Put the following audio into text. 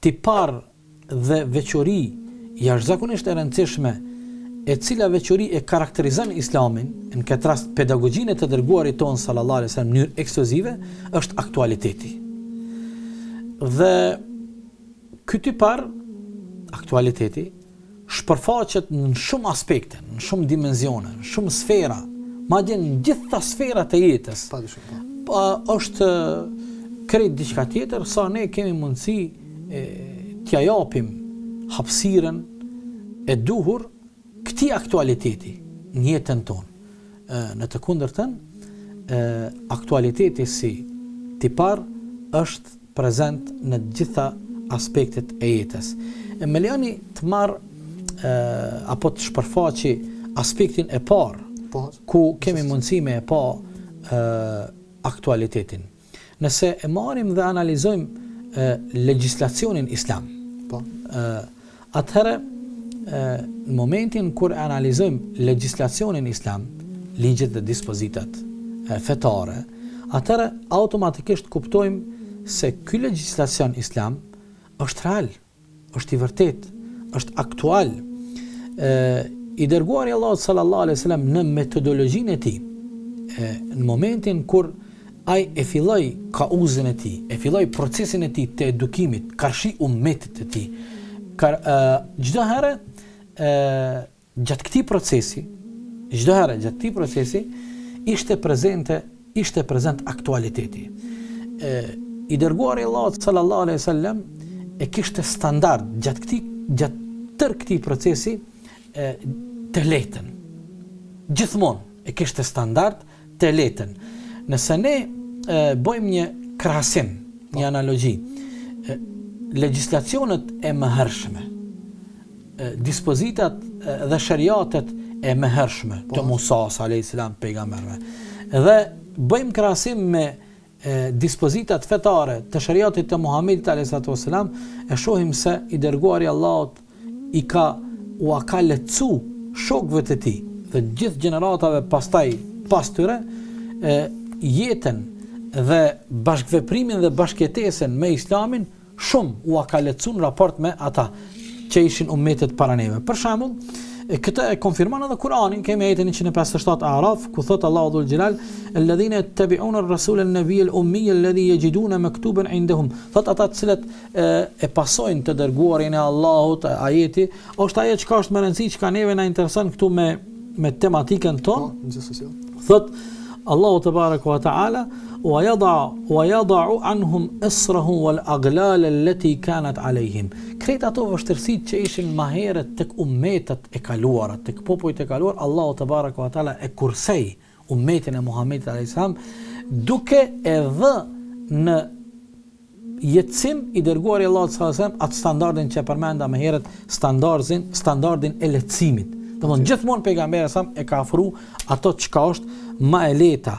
Tipar dhe veçori jashtëzakonisht e rëndësishme, e cila veçori e karakterizon Islamin, në këtë rast pedagogjinë e të dërguarit tonë sallallahu alaihi wasallam në mënyrë ekskluzive, është aktualiteti. Dhe ky tipar aktualiteti shpërfaqet në shumë aspekte, në shumë dimensione, në shumë sfera, madje në gjitha sferat e jetës. Pa dyshim, po. Po është krejt diçka tjetër sa ne kemi mundësi t'ia japim hapësirën e duhur këtij aktualiteti në jetën tonë. Në të kundërtën, aktualiteti si tipar është prezent në të gjitha aspektet e jetës. E më lejoni të marr apo të shpërfaqi aspektin e parë, po, ku kemi mundësi me e pa e, aktualitetin. Nëse e marrim dhe analizojmë e, legjislacionin islam, po. e, Atëherë, në momentin kur e analizojmë legjislacionin islam, ligjet dhe dispozitat fetare, atëherë automatikisht kuptojmë se ky legjislacion islam është real, është i vërtetë, është aktual. Ë i dërguari i Allahut sallallahu alaihi wasallam në metodologjinë e tij, në momentin kur Ai e filloi kauzën e tij, e filloi procesin e tij të edukimit karshi ummetit të tij. Kar, çdo herë ë gjatë këtij procesi, çdo herë gjatë këtij procesi ishte prezente, ishte prezent aktualiteti. Ë i dërguari i Allahut sallallahu alaihi wasallam e kishte standard gjatë këtij gjatë tërë këtij procesi e të lehtën. Gjithmonë e kishte standard të lehtën. Nëse ne e, bëjmë një krahasim, një po. analogji, e, legjislacionet e mëhershme, e, dispozitat e, dhe sheriatet e mëhershme po. të Musas alayhis salam pejgamberëve. Dhe bëjmë krahasim me e, dispozitat fetare të sheriatit të Muhamedit alayhis salam, e shohim se i dërguari i Allahut i ka ua ka lehtësu shokëve të tij dhe gjithë gjeneratave pastaj pas tyre e, jetën dhe bashkëveprimin dhe bashkëjetesën me Islamin shumë ua ka lehtësu në raport me ata që ishin umetet para neve. Për shembull, e këtë e konfirmon edhe Kurani, kemi ajetin 157 Araf, ku thot Allahu dhul Xhelal, "Alladhina yattabi'una ar-rasula an-nabiyya al-ummiyya alladhi yajiduna maktuban 'indahum." Thot ata të cilët e, e pasojnë të dërguarin e Allahut, ajeti, është ajo çka është me rëndësi, çka neve na intereson këtu me me tematikën tonë. Po, gjithsesi. Thot Allahu tebareke ve teala wa yada wa yada'u anhum israhum wal aghlal allati kanat alejhim. Krejt ato vështirësitë që ishin më herët tek ummetet e kaluara, tek popujt e kaluar, Allahu tebareke ve teala e kursej ummetin e Muhamedit alayhis salam duke e dhë në jetësim i dërguari i Allahut sallallahu alaihi wasallam atë standardin që e përmenda më herët, standardin, standardin e lehtësimit. Domthon gjithmonë pejgamberi sa e ka afru ato çka është më e lehta.